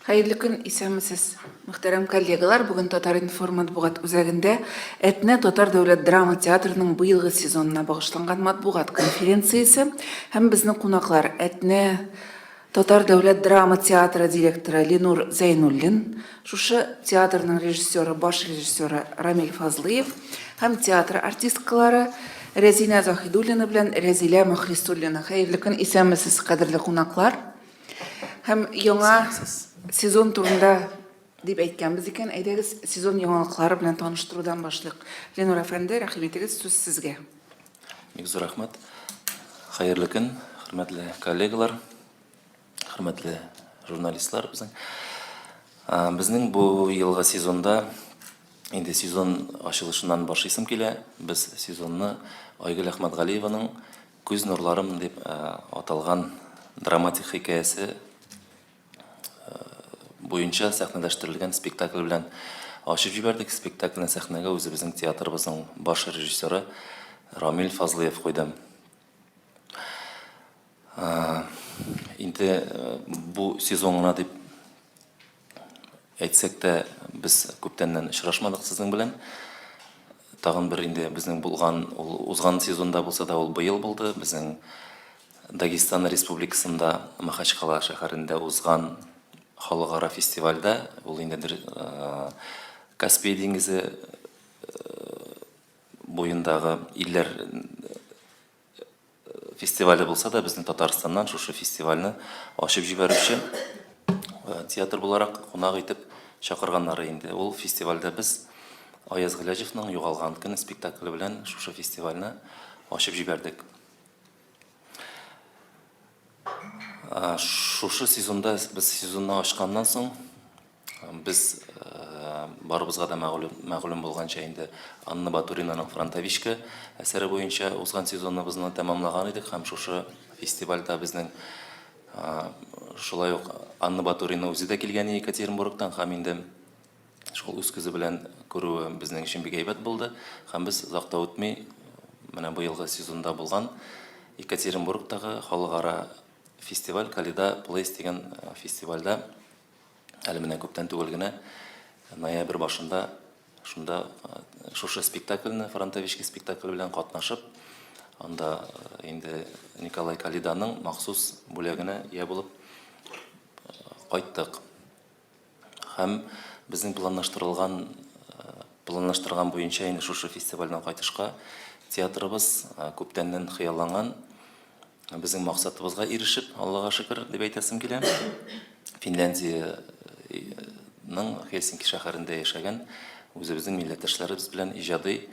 Хәерле көн, исәнмесез, мөхтәрәм коллегалар. Бүген Татар-информ матбугат үзәгендә Әтнә татар дәүләт драма театрының быелгы сезонына багышланган матбугат конференциясе һәм безнең кунаклар Әтнә татар дәүләт драма театры директоры Ленур Зәйнуллин, шушы театрның режиссеры, баш режиссеры Рамил Фазлыев һәм театр артисткалары Рәзинә Заһидуллина белән Рәзилә Мөхлисуллина. Хәерле көн, исәнмесез, кадерле кунаклар. Һәм яңа сезон турында дип әйткәнбез икән, әйдәгез сезон яңалыклары белән таныштырудан башлыйк. Ленур әфәнде, рәхим итегез, сүз сезгә. Бик зур рәхмәт. Хәерле көн, хөрмәтле коллегалар, хөрмәтле журналистлар безнең. Безнең бу елгы сезонда инде сезон ачылышыннан башлыйсым килә. Без сезонны Айгөл Әхмәтгалиеваның Күз нурларым дип аталган драматик хикәясе буенча сәхнәләштерелгән спектакль белән ачып җибәрдек. Спектакльне сәхнәгә үзебезнең театрыбызның баш режиссеры Рамил Фазлыев куйды. Инде бу сезон гына дип Әйтсәк тә, без күптәннән очрашмадык сезнең белән. Тагын бер инде безнең булган, ул узган сезонда булса да, ул быел булды. Безнең Дагестан Республикасында Махачкала шәһәрендә узган халыкара фестивальдә, ул инде Каспий диңгезе буендагы илләр Фестивале булса да, безнең Татарстаннан шушы фестивальне ачып җибәрүче театр буларак кунак итеп чакырганнары инде. Ул фестивальдә без Аяз Гыйләҗевның Югалган көн спектакле белән шушы фестивальне ачып җибәрдек. Шушы сезонда без сезонны ачканнан соң Без барыбызга да мәгълүм, мәгълүм булганча инде Анна Батуринаның Фронтовичка әсәре буенча узган сезоныбызны тәмамлаган идек һәм шушы фестивальдә безнең шулай ук Анна Батурина үзе дә килгән Екатеринбургтан һәм инде шул үз күзе белән күрүе безнең өчен бик әйбәт булды һәм без озак та үтми менә быелгы сезонда булган Екатеринбургтагы халыкара фестиваль Калида Плейс дигән фестивальдә Әле менә күптән түгел генә, ноябрь башында шунда шушы спектакльне, Фронтовички спектакле белән катнашып, анда инде Николай Калиданың махсус бүләгенә ия булып кайттык. Һәм безнең планлаштырылган планлаштырган буенча инде шушы фестивальдән кайтышка театрыбыз күптәннән хыялланган Безнең максатыбызга ирешеп, Аллага шөкер, дип әйтәсем килә. Финляндиянең Хельсинки шәһәрендә яшәгән үзебезнең милләттәшләребез белән иҗади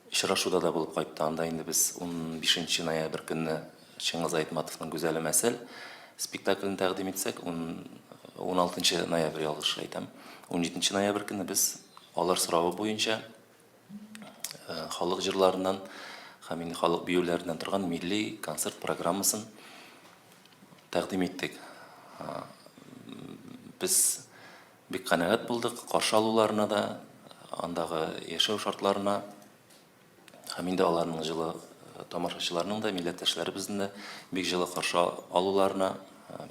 очрашуда да булып кайтты. Анда инде без 15 ноябрь көнне Чыңгыз Айтматовның Гүзәлем Әсәл спектаклен тәкъдим итсәк, 16 ноябрь ялгыш әйтәм. 17 ноябрь көнне без алар соравы буенча халык җырларыннан һәм инде халык биюләреннән торган милли концерт программасын тәкъдим иттек. Без бик канәгать булдык каршы алуларына да, андагы яшәү шартларына һәм инде аларның җылы тамашачыларның да, милләттәшләребезнең дә бик җылы каршы алуларына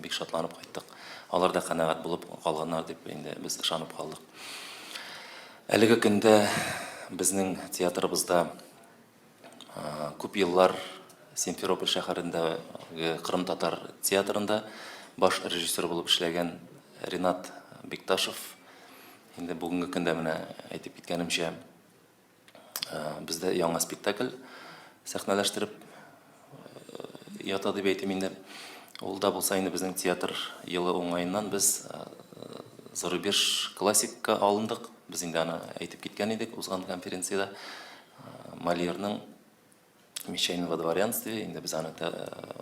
бик шатланып кайттык. Алар да канәгать булып калганнар дип инде без ышанып калдык. Әлеге көндә безнең театрыбызда күп еллар Симферополь шәһәрендәге Кырым татар театрында баш режиссер булып эшләгән Ринат Бекташев инде бүгенге көндә менә әйтеп киткәнемчә бездә яңа спектакль сәхнәләштереп ята дип әйтим инде. Ул да булса инде безнең театр елы уңаеннан без зарубеж классикка алындык. Без инде аны әйтеп киткән идек узган конференциядә. Мольерның Мещанин во дворянстве, инде без аны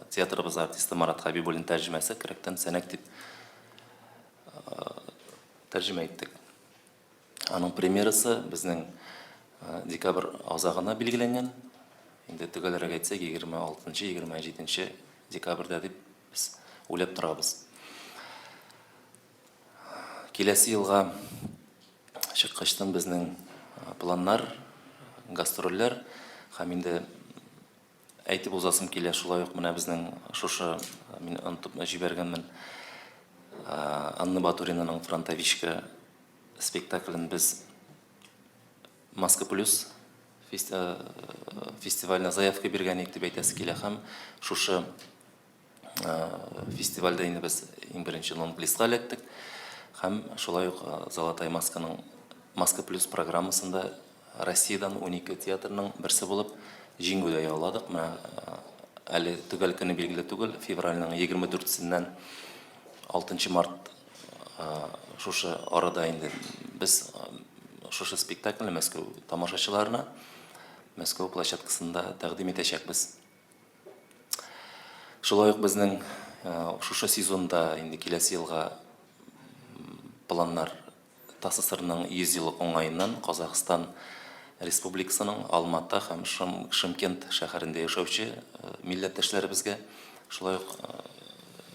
театрыбыз артисты Марат Хабибуллин тәрҗемәсе Көрәктән сәнәк дип тәрҗемә иттек. Аның премьерасы безнең декабрь азагына билгеләнгән. Инде төгәлрәк әйтсәк, 26-27 декабрьдә дип без уйлап торабыз. Киләсе елга чыккачтан безнең планнар, гастрольләр һәм инде Әйтеп узасым килә, шулай ук менә безнең шушы, мин онытып җибәргәнмен, Анна Батуринаның Фронтовичка спектаклен без Маска плюс фестиваленә заявка биргән идек дип әйтәсе килә һәм шушы фестивальдә инде без иң беренче лонг-листка эләктек һәм шулай ук Золотая масканың Маска плюс программасында Россиядән 12 театрның берсе булып җиңү дә яуладык. Менә әле төгәл көне билгеле түгел, февральнең 24-сеннән 6 март шушы арада инде без шушы спектакльне Мәскәү тамашачыларына Мәскәү площадкасында тәкъдим итәчәкбез. Шулай ук безнең шушы сезонда инде киләсе елга планнар ТАССРның 100 еллык уңаеннан Казахстан Республикасының Алмата һәм Шымкент шәһәрендә яшәүче милләттәшләребезгә, шулай ук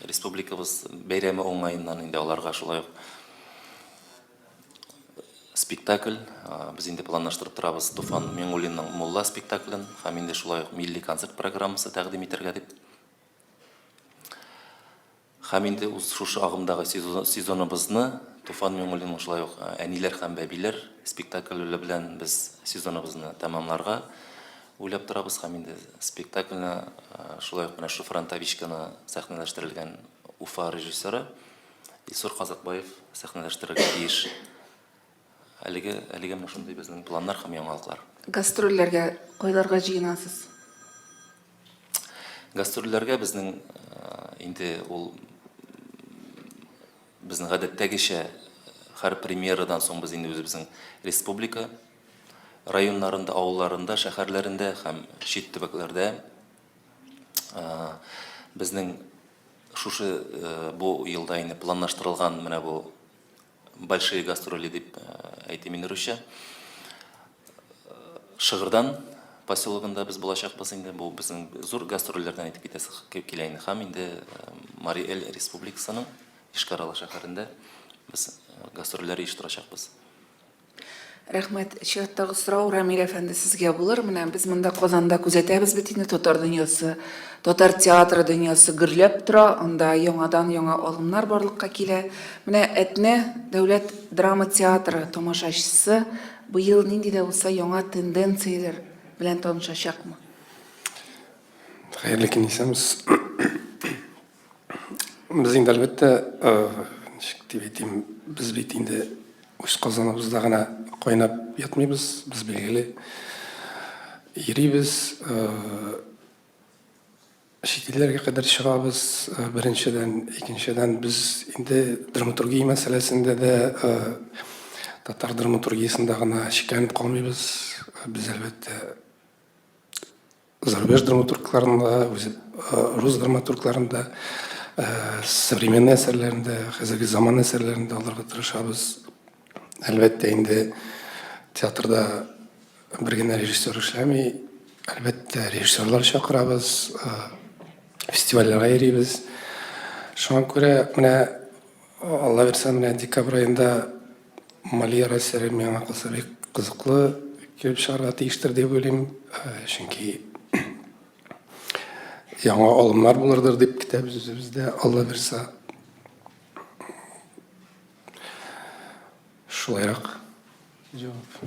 республикабыз бәйрәме уңаеннан инде аларга шулай ук спектакль, без инде планлаштырып торабыз Туфан Миңуллинның Мулла спектаклен һәм инде шулай ук милли концерт программасы тәкъдим итәргә дип. Һәм инде уз шушы агымдагы сезоныбызны Туфан Миңуллинның шулай ук Әниләр һәм бәбиләр спектакле белән без сезоныбызны тәмамларга уйлап торабыз. Һәм инде спектакльне шулай ук менә шушы Фронтовичканы сәхнәләштерелгән Уфа режиссеры Илсур Казакбаев сәхнәләштерергә тиеш. Әлеге, әлегә менә шундый безнең планнар һәм яңалыклар. Гастрольләргә кайларга җыенасыз? Гастрольләргә безнең инде ул безнең гадәттәгечә һәр премьерадан соң без инде үзебезнең республика районнарында, авылларында, шәһәрләрендә һәм чит төбәкләрдә безнең шушы бу елда инде планлаштырылган менә бу Большие гастроли дип әйтим инде русча. Шыгырдан поселогында без булачакбыз инде. Бу безнең зур гастрольләрдән әйтеп китәсе килә инде. Һәм инде Марий Эл республикасының Йошкар-Ола шәһәрендә без гастрольләр оештырачакбыз. Рәхмәт. Чираттагы сорау, Рамил әфәнде, сезгә булыр. Менә без монда Казанда күзәтәбез бит инде татар дөньясы, татар театры дөньясы гөрләп тора, анда яңадан-яңа алымнар барлыкка килә. Менә Әтнә дәүләт драма театры тамашачысы быел нинди дә булса яңа тенденцияләр белән танышачакмы? Хәерле көн, исәнмесез. Без инде, әлбәттә, ничек дип әйтим, без бит инде үз казаныбызда гына кайнап ятмыйбыз, без билгеле йөрибез, чит илләргә кадәр чыгабыз, беренчедән, икенчедән, без инде драматургия мәсьәләсендә дә татар драматургиясендә гына чикләнеп калмыйбыз, без, әлбәттә, Зарубеж драматургларында, үзе рус драматургларында, современный әсәрләрендә, хәзерге заман әсәрләрендә алырга тырышабыз. Әлбәттә инде театрда бер генә режиссер эшләми. Әлбәттә, режиссерлар чакырабыз, фестивальләргә йөрибез. Шуңа күрә менә Алла бирсә, менә декабрь аенда Мольер әсәре миңа калса бик кызыклы килеп чыгарга тиештер дип уйлыйм. Чөнки яңа алымнар булырдыр дип көтәбез үзебез дә, Алла бирсә. Шулайрак җавап.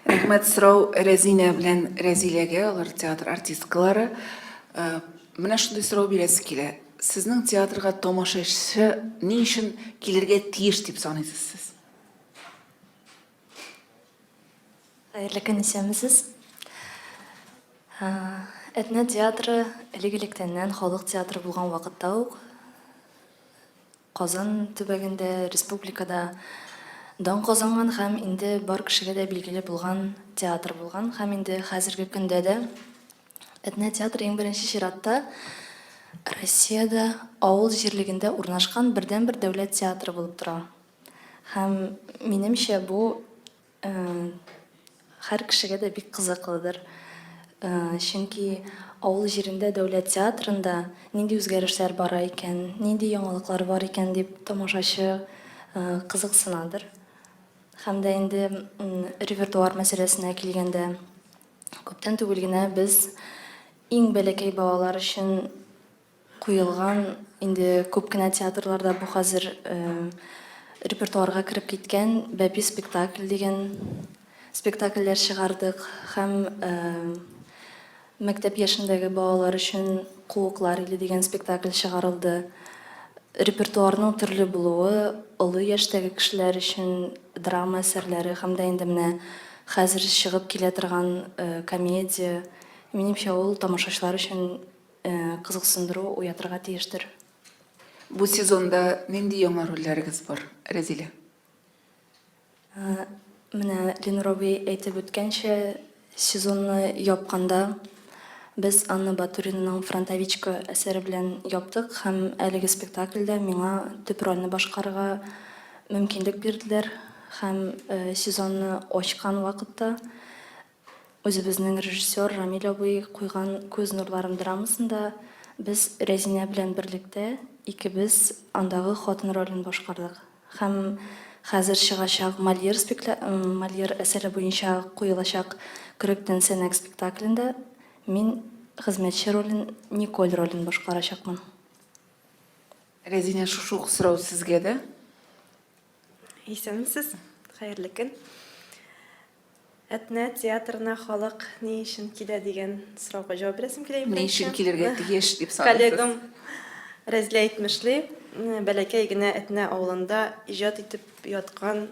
Рәхмәт. Сорау Рәзинә белән Рәзиләгә, алар театр артисткалары. Менә шундый сорау бирәсе килә. Сезнең театрга тамашачы ни өчен килергә тиеш дип саныйсыз сез? Хәерле көн, исәнмесез. Әтнә театры элек-электәннән халык театры булган вакытта ук Казан төбәгендә, республикада дан казанган һәм инде бар кешегә дә билгеле булган театр булган һәм инде хәзерге көндә дә Әтнә театры иң беренче чиратта Россиядә авыл җирлегендә урнашкан бердәнбер дәүләт театры булып тора. Һәм минемчә бу Һәр кешегә дә бик кызыклыдыр. Чөнки авыл җирендә дәүләт театрында нинди үзгәрешләр бара икән, нинди яңалыклар бар икән дип тамашачы кызыксынадыр. Һәм дә инде репертуар мәсьәләсенә килгәндә, күптән түгел генә без иң бәләкәй балалар өчен. куелган, инде күп кенә театрларда бу хәзер репертуарга кереп киткән Бәби спектакль дигән спектакльләр чыгардык һәм мәктәп яшендәге балалар өчен Куыклар иле дигән спектакль чыгарылды. Репертуарның төрле булуы олы яшьтәге кешеләр өчен драма әсәрләре һәм дә инде менә хәзер чыгып килә торган комедия, минемчә, ул тамашачылар өчен кызыксындыру уятырга тиештер. Бу сезонда нинди яңа рольләрегез бар, Рәзилә? Менә Ленур абый әйтеп үткәнчә, сезонны япканда без Анна Батуринаның Фронтовичка әсәре белән яптык һәм әлеге спектакльдә миңа төп рольне башкарырга мөмкинлек бирделәр һәм сезонны ачкан вакытта Үзебезнең режиссер Рамил абый куйган Күз нурларым драмасында без Рәзинә белән берлектә икебез андагы хатын ролен башкардык. Һәм хәзер чыгачак Мольер спекля Мольер әсәре буенча куелачак Көрәктән сәнәк спектаклендә мин хезмәтче ролен, Николь ролен башкарачакмын. Рәзинә, шушы ук сорау сезгә дә. Исәнмесез, хәерле көн. Әтнә театрына халык ни өчен килә дигән сорауга җавап бирәсем килә. Ни өчен килергә тиеш дип саныйсыз? Коллегам Рәзилә әйтмешли, бәләкәй генә Әтнә авылында иҗат итеп яткан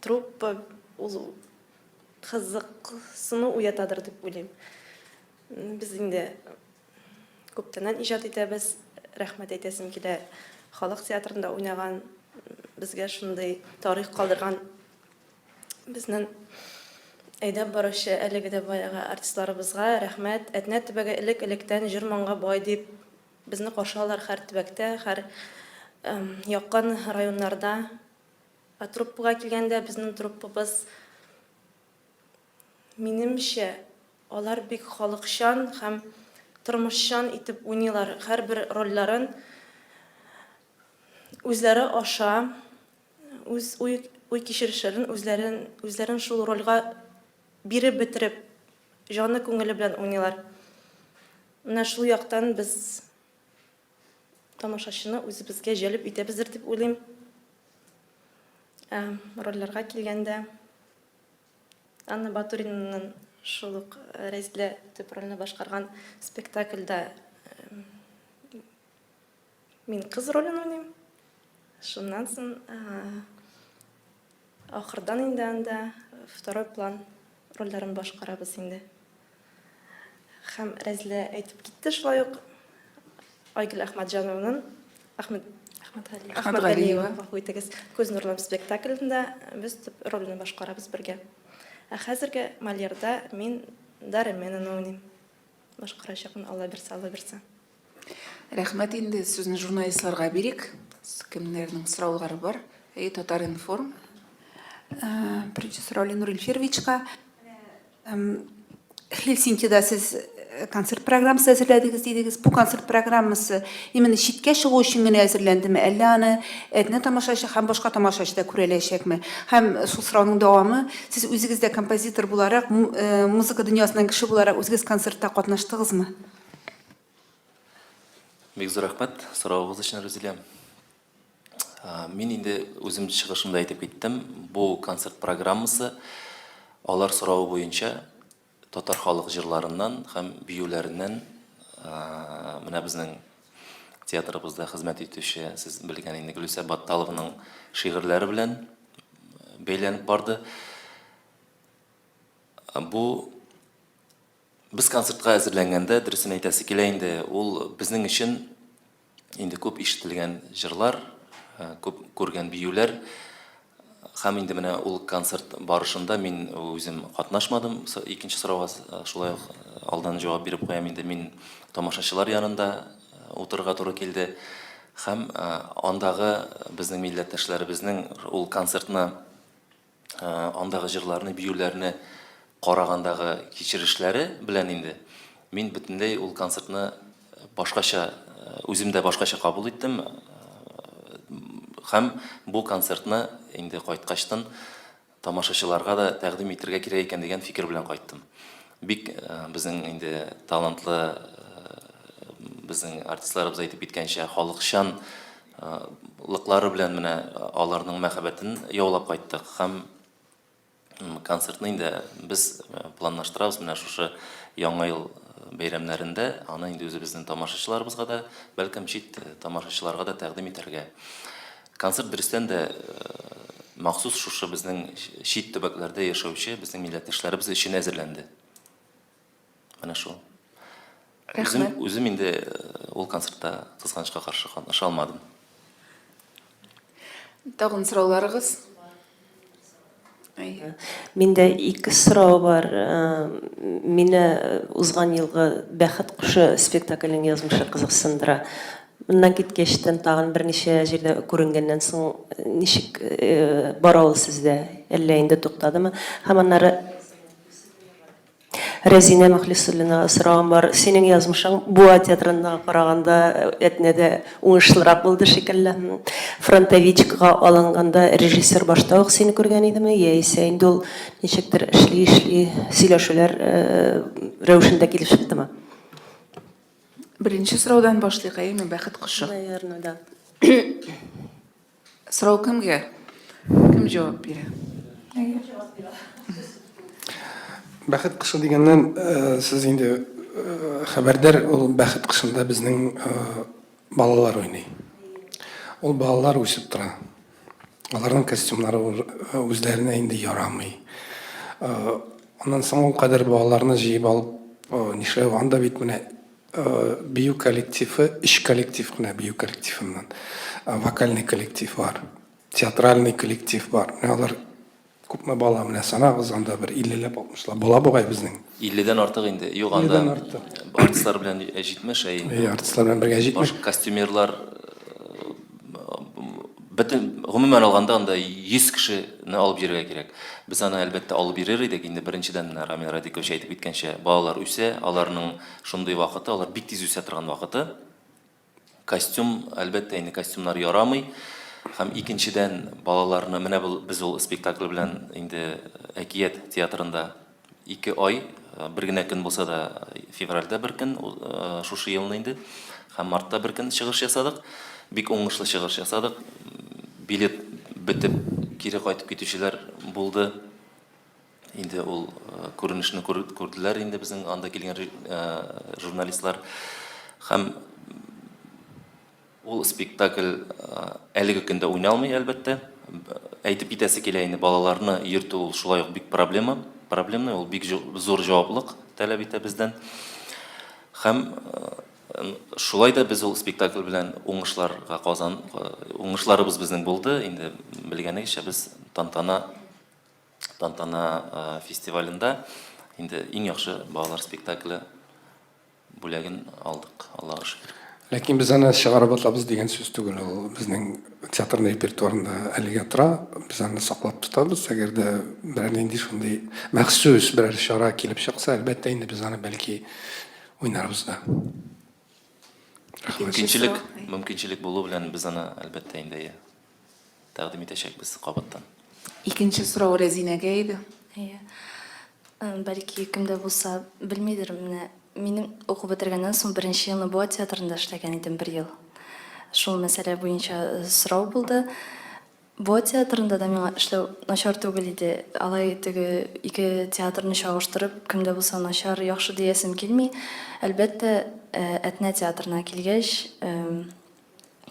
труппа ул кызыксыну уятадыр дип уйлыйм. Без инде күптәннән иҗат итәбез. Рәхмәт әйтәсем килә халык театрында уйнаган, безгә шундый тарих калдырган безнең әйдәп баручы әлеге дә баягы артистларыбызга рәхмәт. Әтнә төбәге элек-электән җыр-моңга бай дип безне каршы алалар һәр төбәктә, һәр якын районнарда. Ә труппага килгәндә, безнең труппабыз Минемчә, алар бик халыкчан һәм тормышчан итеп уйныйлар, һәрбер рольләрен үзләре аша, үз уй-кичерешләрен үзләрен, үзләрен шул рольгә биреп бетереп, җаны-күңеле белән уйныйлар. Менә шул яктан без тамашачыны үзебезгә җәлеп итәбездер дип уйлыйм. Ә рольләргә килгәндә, Анна Батуринаның шул ук Рәзилә төп рольне башкарган спектакльдә мин кыз ролен уйныйм. Шуннан соң ахырдан инде анда второй план рольләрен башкарабыз инде. Һәм Рәзилә әйтеп китте шулай ук Айгөл Әхмәтҗанованың Әхмәт Әхмәтгалиева. Әхмәтгалиева, гафу итегез, Күз нурлым спектаклендә без төп рольне башкарабыз бергә. Ә хәзерге Мольерда мин Даременаны уйныйм. Башкарачакмын, Алла бирсә, Алла бирсә. Рәхмәт инде, сүзне журналистларга бирик. Кемнәрнең сораулары бар? Әйе, Татар-информ. Беренче сорау Ленур Илфировичка. Хельсинкида сез э, концерт программасы әзерләдегез дидегез. Бу концерт программасы именно читкә чыгу өчен генә әзерләндеме, әллә аны Әтнә тамашачы һәм башка тамашачы да күрә алачакмы? Һәм шул сорауның дәвамы, сез үзегез дә композитор буларак, э, музыка дөньясыннан кеше буларак үзегез концертта катнаштыгызмы? Бик зур рәхмәт соравыгыз өчен, Рузилә. Мин инде үзем чыгышымда әйтеп киттем, бу концерт программасы алар соравы буенча татар халык җырларыннан һәм биюләреннән менә безнең театрыбызда хезмәт итүче, сез белгән инде Гөлүсә Батталованың шигырьләре белән бәйләнеп барды. Бу без концертка әзерләнгәндә, дөресен әйтәсе килә инде, ул безнең өчен Инде күп ишетелгән җырлар, күп күргән биюләр. Һәм инде менә ул концерт барышында мин үзем катнашмадым. Икенче сорауга шулай ук алдан җавап биреп куям инде. Мин тамашачылар янында утырырга туры килде. Һәм андагы безнең милләттәшләребезнең ул концертны андагы җырларны, биюләрне карагандагы кичерешләре белән инде мин бөтенләй ул концертны башкача, үзем дә башкача кабул иттем. Һәм бу концертны инде кайткачтын тамашачыларга да тәкъдим итергә кирәк икән дигән фикер белән кайттым. Бик безнең инде талантлы. безнең артистларыбыз әйтеп киткәнчә, халыкчан лыклары белән менә аларның мәхәббәтен яулап кайттык. Һәм концертны инде без планлаштырабыз менә шушы Яңа ел бәйрәмнәрендә, аны инде үзебезнең тамашачыларыбызга да, бәлкем чит тамашачыларга да тәкъдим итәргә. Концерт дөрестән дә махсус шушы безнең чит төбәкләрдә яшәүче безнең милләттәшләребез өчен әзерләнде. Менә шул. Үзем, Рәхмәт. үзем инде ул концертта кызганычка каршы катнаша алмадым. Тагын сорауларыгыз? Әйе. Миндә ике сорау бар. Мине узган елгы Бәхет кошы спектакленең язмышы кызыксындыра. Моннан киткәчтән тагын берничә җирдә күренгәннән соң ничек бара ул сездә? Әллә инде туктадымы? Һәм аннары Рәзинә Мөхлисуллинага соравым бар. Синең язмышың Буа театрындагы караганда Әтнәдә уңышлырак булды шикелле. Фронтовичкага алынганда режиссер башта ук сине күргән идеме, яисә инде ул ничектер эшли-эшли сөйләшүләр рәвешендә килеп чыктымы? Беренче сораудан башлыйк, әйеме, Бәхет кошы? Наверное, да. Сорау кемгә? Кем җавап бирә? Бәхет кышы дигәннән, э, сез инде э, хәбәрдар, ул бәхет кышында безнең э, балалар уйный. Ул балалар үсеп тора. Аларның костюмнары үзләренә инде ярамый. Аннан соң ул кадәр балаларны җыеп алып, нишләү, анда бит менә Бию коллективы, өч коллектив кына бию коллективыннан. Вокальный коллектив бар, театральный коллектив бар. Менә алар күпме бала, менә санагыз, анда бер иллеләп, алтмышлап бала бугай безнең. Илледән артык инде. Юк, анда Илледән артык. артистлар белән 70, ә инде. Әйе, артистлар белән бергә 70. Башка костюмерлар Бөтен, гомумән алганда, анда 100 кешене алып йөрергә кирәк. Без аны, әлбәттә, алып йөрер идек. Инде беренчедән, менә Рамил Радикович әйтеп киткәнчә, балалар үсә, аларның шундый вакыты, алар бик тиз үсә торган вакыты. Костюм, әлбәттә, инде костюмнар ярамый. Һәм икенчедән, балаларны, менә бу, без ул спектакль белән инде Әкият театрында Ике ай, бер генә көн булса да, февральдә бер көн, шушы елны инде, һәм мартта бер көн чыгыш ясадык. Бик уңышлы чыгыш ясадык. Билет бетеп, кире кайтып китүчеләр булды. Инде ул күренешне күрделәр инде безнең анда килгән журналистлар. Һәм Ул спектакль әлеге көндә уйналмый, әлбәттә. Әйтеп китәсе килә инде, балаларны йөртү ул шулай ук бик проблема, проблемный, ул бик зур җаваплык таләп итә бездән. Һәм шулай да без ул спектакль белән уңышларга казан, уңышларыбыз безнең булды. Инде белгәнегезчә, без Тантана Тантана фестивалендә инде иң яхшы балалар спектакле Бүләген алдык, Аллага шөкер. Ләкин без аны чыгарып атабыз дигән сүз түгел, ул безнең театрның репертуарында әлегә тора, без аны саклап тотабыз. Әгәр дә берәр нинди шундый махсус берәр чара килеп чыкса, әлбәттә инде без аны бәлки уйнарбыз да. Рәхмәт. Мөмкинчелек, мөмкинчелек булу белән без аны, әлбәттә инде, тәкъдим итәчәкбез кабаттан. Икенче сорау Рәзинәгә иде. Әйе. Бәлки кем дә булса белмидер, менә минем уку бетергәннән соң беренче елны Буа театрында эшләгән идем бер ел. Шул мәсьәлә буенча сорау булды. Буа театрында да миңа эшләү начар түгел иде. Алай теге ике театрны чагыштырып, кем дә булса начар, яхшы диясем килми. Әлбәттә, Әтнә театрына килгәч,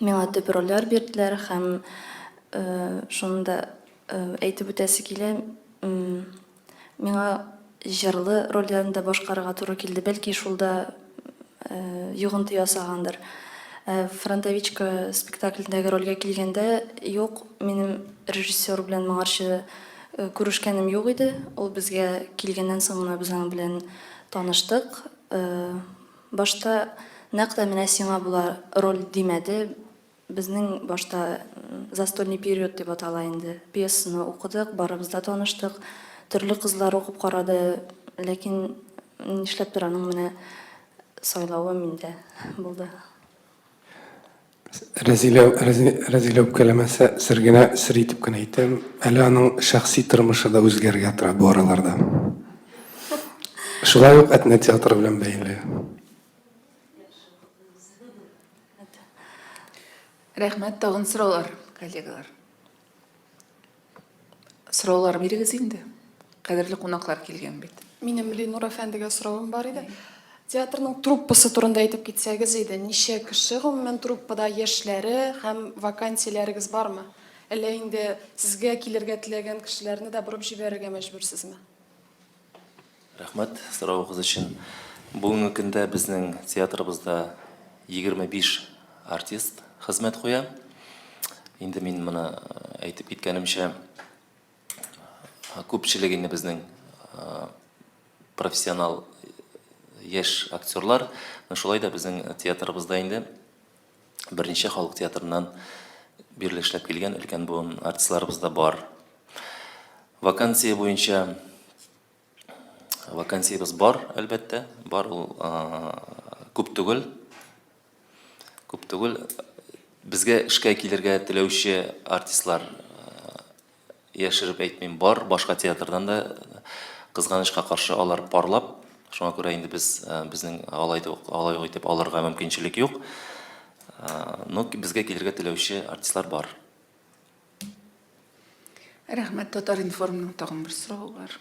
Миңа төп рольләр бирделәр һәм шуны да әйтеп үтәсе килә, миңа җырлы рольләрне дә башкарырга туры килде. Бәлки шул да йогынты ясагандыр. Ә Фронтовичка спектаклендәге рольгә килгәндә, юк, минем режиссер белән моңарчы күрешкәнем юк иде. Ул безгә килгәннән соң гына без аның белән таныштык. Башта нәкъ тә менә сиңа була роль димәде. Безнең башта застольный период дип атала инде. Пьесаны укыдык, барыбыз да таныштык. Төрле кызлар укып карады, ләкин нишләптер аның менә сайлавы миндә булды. Рәзилә, Рәзилә үпкәләмәсә, сер генә, сер итеп кенә әйтәм, әле аның шәхси тормышы да үзгәрергә тора бу араларда. Шулай ук Әтнә театры белән бәйле. Рәхмәт, тагын сораулар, коллегалар. Сораулар бирегез инде. Кадерле кунаклар килгән бит. Минем Ленур әфәндегә соравым бар иде. Театрның труппасы турында әйтеп китсәгез иде. Ничә кеше гомумән труппада, яшьләре һәм вакансияләрегез бармы? Әллә инде сезгә килергә теләгән кешеләрне дә борып җибәрергә мәҗбүрсезме? Рәхмәт соравыгыз өчен. Бүгенге көндә безнең театрыбызда 25 артист хезмәт куя. Инде мин моны әйтеп киткәнемчә, күпчелек инде безнең профессионал яшь актерлар. Но шулай да безнең театрыбызда инде берничә халык театрыннан бирле эшләп килгән өлкән буын артистларыбыз да бар. Вакансия буенча Вакансиябез бар, әлбәттә, бар ул күп түгел. Күп түгел. Безгә эшкә килергә теләүче артистлар яшереп әйтмим, бар. Башка театрдан да кызганычка каршы алар парлап. Шуңа күрә инде без безнең алай да алай ук итеп алырга мөмкинчелек юк. Но безгә килергә теләүче артистлар бар. Рәхмәт, Татар-информның тагын бер соравы бар.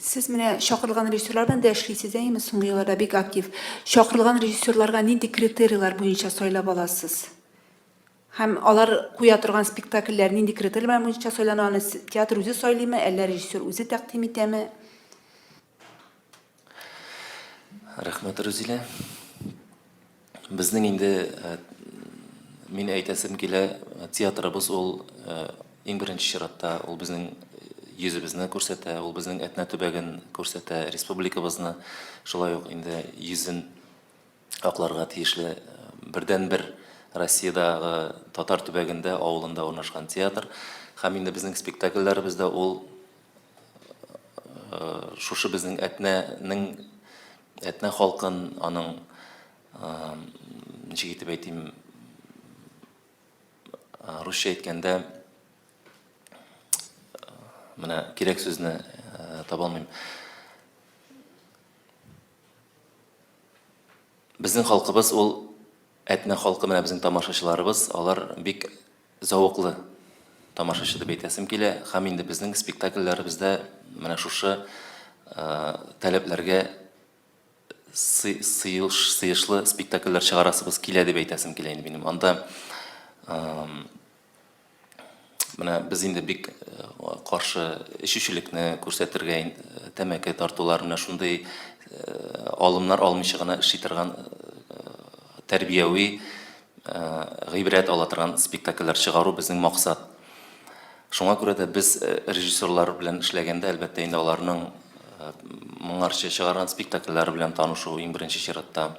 Сез менә чакырылган режиссерлар белән дә эшлисез, әйеме, соңгы елларда бик актив. Чакырылган режиссерларга нинди критерийлар буенча сайлап аласыз? Һәм алар куя торган спектакльләр нинди критерийлар буенча сайлана? Аны театр үзе сайлыймы, әллә режиссер үзе тәкъдим итәме? Рәхмәт, Рүзилә. Безнең инде, э, мин әйтәсем килә, театрыбыз ул э, иң беренче чиратта ул безнең йөзебезне күрсәтә, ул безнең Әтнә төбәген күрсәтә, республикабызны шулай ук инде йөзен акларга тиешле э, бердәнбер Россиядәге татар төбәгендә, авылында урнашкан театр. Һәм инде безнең спектакльләребездә ул шушы безнең Әтнәнең Әтнә халкын аның ничек итеп әйтим русча әйткәндә менә кирәк сүзне таба алмыйм. Безнең халкыбыз ул Әтнә халкы менә безнең тамашачыларыбыз, алар бик зәвыклы тамашачы дип әйтәсем килә. Һәм инде безнең спектакльләребездә менә шушы таләпләргә сыешлы спектакльләр чыгарасыбыз килә дип әйтәсем килә инде минем. Анда Менә без инде бик э, каршы эчүчелекне күрсәтергә, э, тәмәке тартулар, менә шундый э, алымнар алмыйча гына эшли торган тәрбияви гыйбрәт ала торган спектакльләр чыгару безнең максат. Шуңа күрә дә без режиссерлар белән эшләгәндә, әлбәттә инде аларның моңарчы чыгарган спектакльләре белән танышу иң беренче чиратта.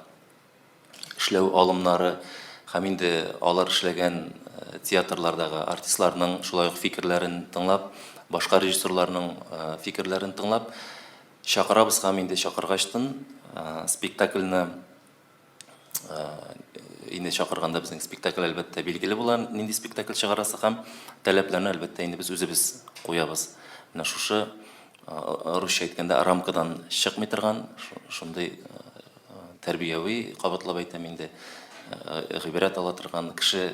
эшләү алымнары һәм инде алар эшләгән театрлардагы артистларның шулай ук фикерләрен тыңлап, башка режиссерларның фикерләрен тыңлап чакырабыз һәм инде чакыргачтын спектакльне инде чакырганда безнең спектакль әлбәттә билгеле була, нинди спектакль чыгарасы һәм таләпләрне әлбәттә инде без үзебез куябыз. Менә шушы русча әйткәндә рамкадан чыкмый торган шундый тәрбияви, кабатлап әйтәм инде, гыйбрәт ала торган кеше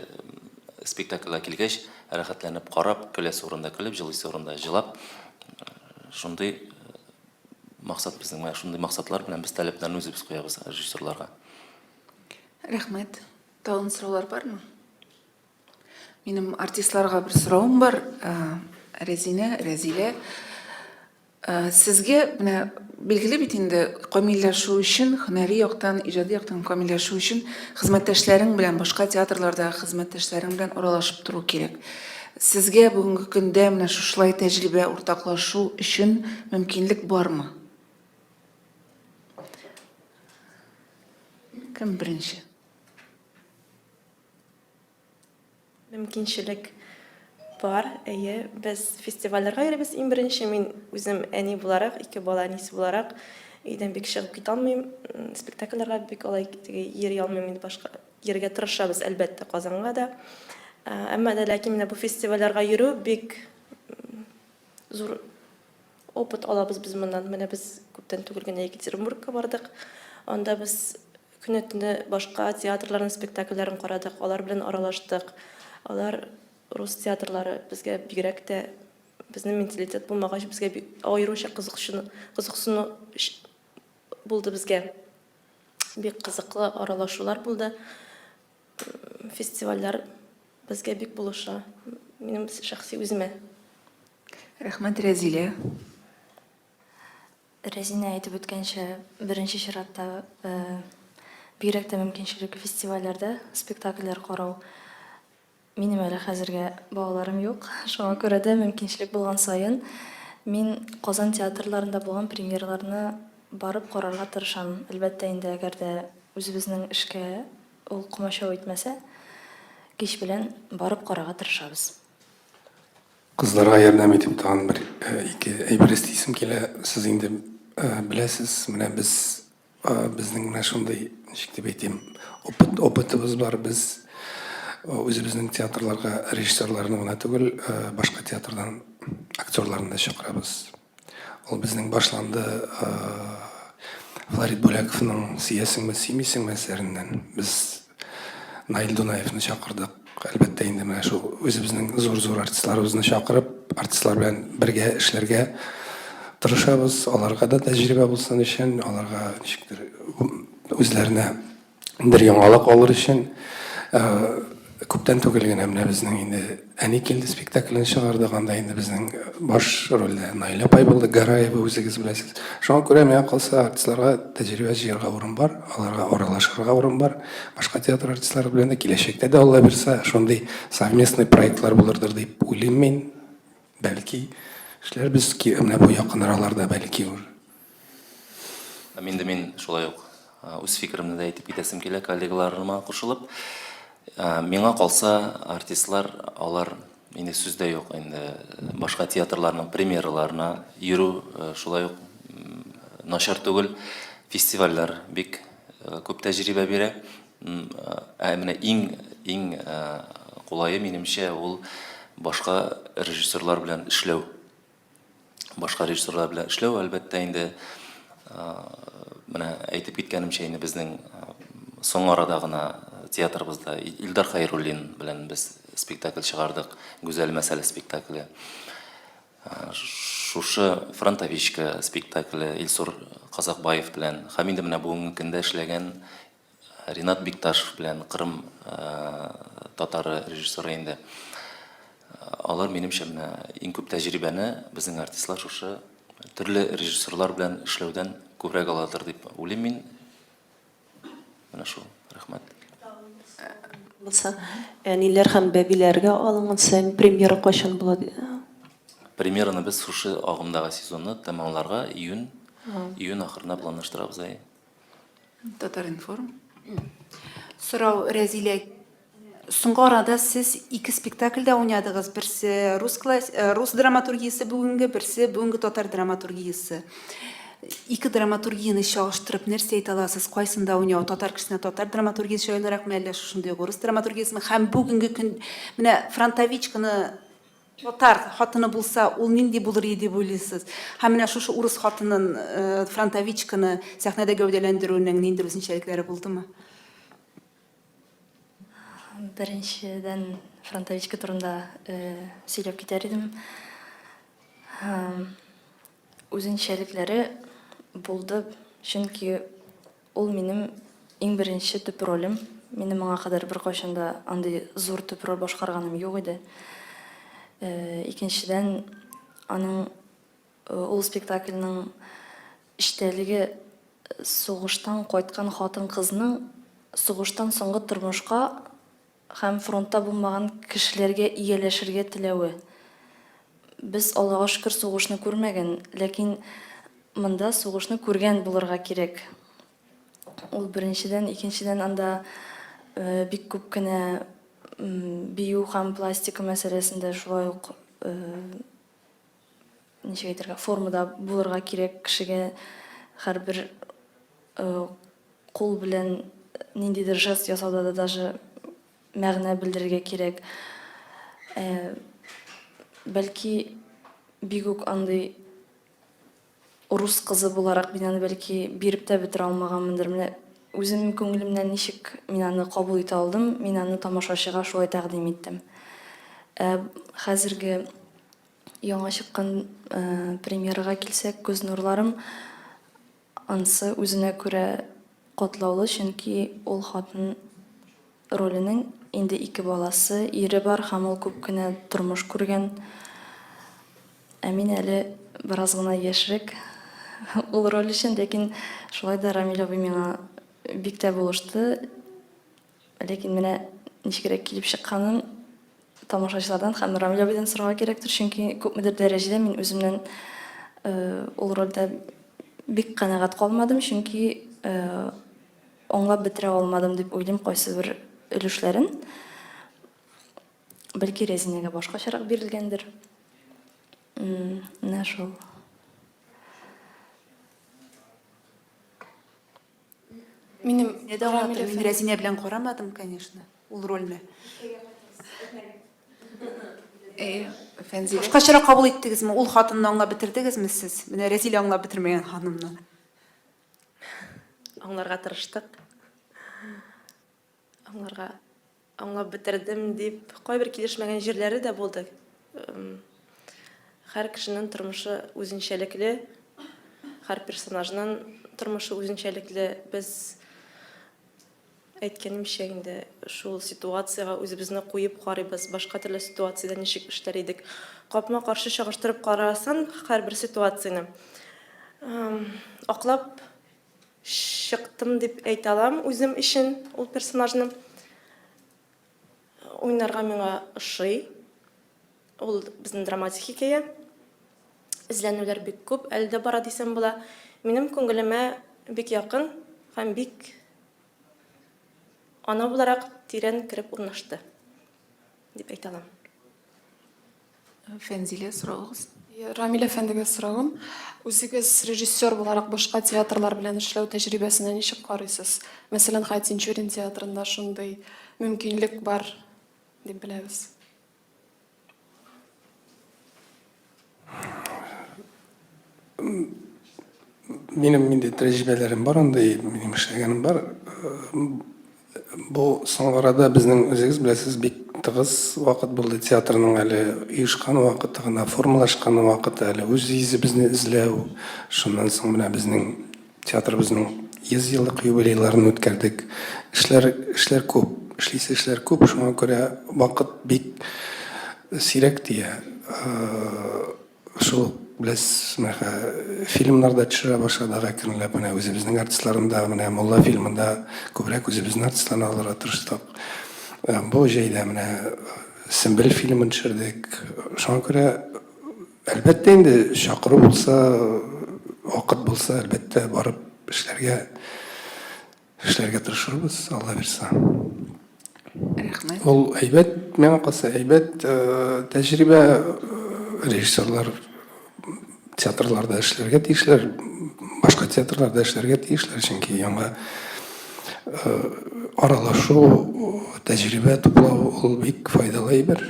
спектакльгә килгәч, рәхәтләнеп карап, көләсе урында көлеп, җылыйсы урында җылап, шундый максат безнең, менә шундый максатлар белән без таләпләрне үзебез куябыз режиссерларга. Рәхмәт. Тагын сораулар бармы? Минем артистларга бер соравым бар. Рәзинә, Рәзилә. Сезгә менә билгеле бит инде камилләшү өчен, һөнәри яктан, иҗади яктан камилләшү өчен хезмәттәшләрең белән, башка театрлардагы хезмәттәшләрең белән аралашып тору кирәк. Сезгә бүгенге көндә менә шушылай тәҗрибә уртаклашу өчен мөмкинлек бармы? Кем беренче? Мөмкинчелек бар, әйе. Без фестивальләргә йөрибез иң беренче. Мин үзем әни буларак, ике бала әнисе буларак, өйдән бик чыгып китә алмыйм. Спектакльләргә бик алай теге йөри алмыйм инде башка. Йөрергә тырышабыз, әлбәттә, Казанга да. Әмма дә ләкин менә бу фестивальләргә йөрү бик зур опыт алабыз без моннан. Менә без күптән түгел генә Екатеринбургка бардык. Анда без. Көне-төне башка театрларның спектакльләрен карадык, алар белән аралаштык. Алар рус театрлары безгә бигрәк тә безнең менталитет булмагач, безгә бик аеруча кызыкчыну, кызыксыну булды безгә. Бик кызыклы аралашулар булды. Фестивальләр безгә бик булыша. Минем шәхси үземә. Рәхмәт, Рәзилә. Рәзинә әйтеп үткәнчә, беренче чиратта, бигрәк тә мөмкинчелек фестивальләрдә спектакльләр карау. Минем әле хәзергә балаларым юк, шуңа күрә дә мөмкинчелек булган саен мин Казан театрларында булган премьераларны барып карарга тырышам. Әлбәттә инде, әгәр дә үзебезнең эшкә ул комачау итмәсә, кич белән барып карарга тырышабыз. Кызларга ярдәм итеп тагын бер ике әйбер өстисем килә. Сез инде беләсез, менә без безнең менә шундый, ничек дип әйтим, опыт, опытыбыз бар. Без үзебезнең театрларга режиссерларны гына түгел, башка театрдан актерларны да чакырабыз. Ул безнең башланды Флорид Бүләковның Сөясеңме, сөймисеңме әсәреннән. Без Наил Дунаевны чакырдык. Әлбәттә инде менә шул үзебезнең зур-зур артистларыбызны чакырып, артистлар белән бергә эшләргә тырышабыз. Аларга да тәҗрибә булсын өчен, аларга ничектер үзләренә бер яңалык алыр өчен күптән түгел генә менә безнең инде Әни килде спектаклен чыгардык, анда инде безнең баш рольдә Наилә апай булды, Гараева үзегез беләсез. Шуңа күрә миңа калса артистларга тәҗрибә җыярга урын бар, аларга аралашырга урын бар. Башка театр артистлары белән дә киләчәктә дә Алла бирса шундый совместный проектлар булырдыр дип уйлыйм мин. Бәлки эшләрбез, менә бу якын араларда бәлки уже. Һәм инде мин шулай ук үз фикеремне дә әйтеп китәсем килә, коллегаларыма кушылып. Миңа калса, артистлар, алар инде сүз дә юк, инде башка театрларның премьераларына йөрү шулай ук начар түгел. Фестивальләр бик күп тәҗрибә бирә. Ә менә иң иң кулае, минемчә, ул башка режиссерлар белән эшләү. Башка режиссерлар белән эшләү, әлбәттә инде, менә әйтеп киткәнемчә, инде безнең соңгы арада гына театрыбызда Илдар Хәйруллин белән без спектакль чыгардык, Гүзәл мәсәле спектакле. Шушы Фронтовичка спектакле Илсур Казакбаев белән һәм инде менә бүгенге көндә эшләгән Ринат Бикташев белән Кырым татары режиссеры инде. Алар, минемчә, менә иң күп тәҗрибәне безнең артистлар шушы төрле режиссерлар белән эшләүдән күбрәк аладыр дип уйлыйм мин. Менә шул. Рәхмәт. Булса, әниләр һәм бәбиләргә алынган сәм премьера кайчан була? Премьераны без шушы агымдагы сезонны тәмамларга июнь, июнь ахырына планлаштырабыз, әйе. Татар-информ. Сорау, Рәзилә, соңгы арада сез ике спектакльдә уйнадыгыз. Берсе рус класс, э, рус драматургиясе бүгенге, берсе бүгенге татар драматургиясе. Ике драматургияне чагыштырып нәрсә әйтә аласыз? Кайсында уйнау татар кешесенә татар драматургиясе җайлыракмы, әллә шушындый ук урыс драматургиясеме? Һәм бүгенге көн менә фронтовичканы Татар хатыны булса, ул нинди булыр иде дип уйлыйсыз? Һәм менә шушы урыс хатынын, фронтовичканы сәхнәдә гәүдәләндерүнең ниндидер үзенчәлекләре булдымы? Беренчедән, фронтовичка турында сөйләп китәр идем. Үзенчәлекләре булды, чөнки Ул минем иң беренче төп ролем. Минем моңа кадәр беркайчан да андый зур төп роль башкарганым юк иде. Икенчедән, аның ул спектакльнең эчтәлеге сугыштан кайткан хатын-кызның сугыштан соңгы тормышка Һәм фронтта булмаган кешеләргә ияләшергә теләве. Без, Аллага шөкер, сугышны күрмәгән, ләкин монда сугышны күргән булырга кирәк. Ул беренчедән, икенчедән анда бик күп кенә бию һәм пластика мәсьәләсендә шулай ук ничек әйтергә, формада булырга кирәк кешегә һәрбер кул белән ниндидер жест ясауда да даже мәгънә белдерергә кирәк. Бәлки бик үк андый рус кызы буларак мин аны бәлки биреп тә бетерә алмаганмындыр. Менә Үзем күңелемнән ничек мин аны кабул итә алдым, мин аны тамашачыга шулай тәкъдим иттем. Ә хәзерге яңа чыккан премьерага килсәк, Күз нурларым, ансы үзенә күрә катлаулы, чөнки ул хатын роленең инде ике баласы, ире бар һәм ул күп кенә тормыш күргән. Ә мин әле бераз гына яшьрәк ул роль өчен, ләкин шулай да Рамил абый миңа бик тә булышты. Ләкин менә ничегрәк килеп чыкканын тамашачылардан һәм Рамил абыйдан сорарга кирәктер, чөнки күпмедер дәрәҗәдә мин үземнән ул рольдә бик канәгать калмадым, чөнки аңлап бетерә алмадым дип уйлыйм кайсыбер өлешләрен. Бәлки Рәзинәгә башкачарак бирелгәндер. Менә шул. Минем Нәдә аңлатыр, мин Рәзинә белән карамадым, конечно, ул рольне. Әйе, Фәнзилә. Башкачарак кабул иттегезме? Ул хатынны аңлап бетердегезме сез? Менә Рәзилә аңлап бетермәгән ханымны. Аңларга тырыштык. Аңларга аңлап бетердем дип, кайбер килешмәгән җирләре дә булды. Һәр кешенең тормышы үзенчәлекле, һәр персонажның тормышы үзенчәлекле. Без әйткәнемчә инде шул ситуациягә үзебезне куеп карыйбыз, башка төрле ситуациядә ничек эшләр идек. Капма-каршы чагыштырып карасаң һәрбер ситуацияне, аклап Чыктым дип әйтә алам үзем өчен ул персонажны. Уйнарга миңа ошый. Ул безнең драматик хикәя. Эзләнүләр бик күп, әле дә бара дисәм була. Минем күңелемә бик якын һәм бик ана буларак тирән кереп урнашты дип әйтә алам. Фәнзилә, соравыгыз? Рамил әфәндегә соравым. Үзегез режиссер буларак башка театрлар белән эшләү тәҗрибәсенә ничек карыйсыз? Мәсәлән, Хәят Тинчурин театрында шундый мөмкинлек бар дип беләбез. Минем инде тәҗрибәләрем бар андый, минем эшләгәнем бар. Бу соңгы арада безнең үзегез беләсез, бик тыгыз вакыт булды. Театрның әле оешкан вакыты гына, формалашкан вакыты, әле үз йөзебезне эзләү. Шуннан соң менә безнең театрыбызның 100 еллык юбилейларын үткәрдек. Эшләр, эшләр күп, эшлисе эшләр күп, шуңа күрә вакыт бик сирәк тия. Шул ук, беләсез, менә фильмнар да төшерә башладык әкренләп. Менә үзебезнең артистларны да, менә Мулла фильмында күбрәк үзебезнең артистларны алырга тырыштык. Э, бу җәйдә менә Сембел фильмын төшердек. Шуңа күрә, әлбәттә инде, чакыру булса, вакыт булса, әлбәттә, барып эшләргә Эшләргә тырышырбыз, Алла бирса. Рәхмәт. Ул әйбәт, миңа калса әйбәт э, тәҗрибә э, режиссерлар театрларда эшләргә тиешләр, башка театрларда эшләргә тиешләр, чөнки яңа э, аралашу, тәҗрибә туплау ул бик файдалы әйбер.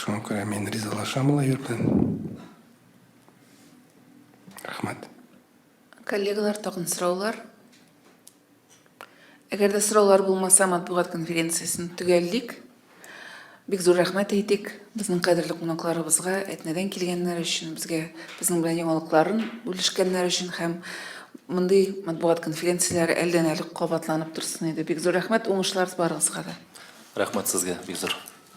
Шуңа күрә мин ризалашам ул әйбер белән. Рәхмәт. Коллегалар, тагын сораулар? Әгәр дә сораулар булмаса, матбугат конференциясен төгәллик. Бик зур рәхмәт әйтик безнең кадерле кунакларыбызга, Әтнәдән килгәннәр өчен, безгә безнең белән яңалыкларын бүлешкәннәр өчен һәм мондый матбугат конференцияләре әлдән-әле кабатланып торсын иде. Бик зур рәхмәт, уңышлар барыгызга да. Рәхмәт сезгә, бик зур.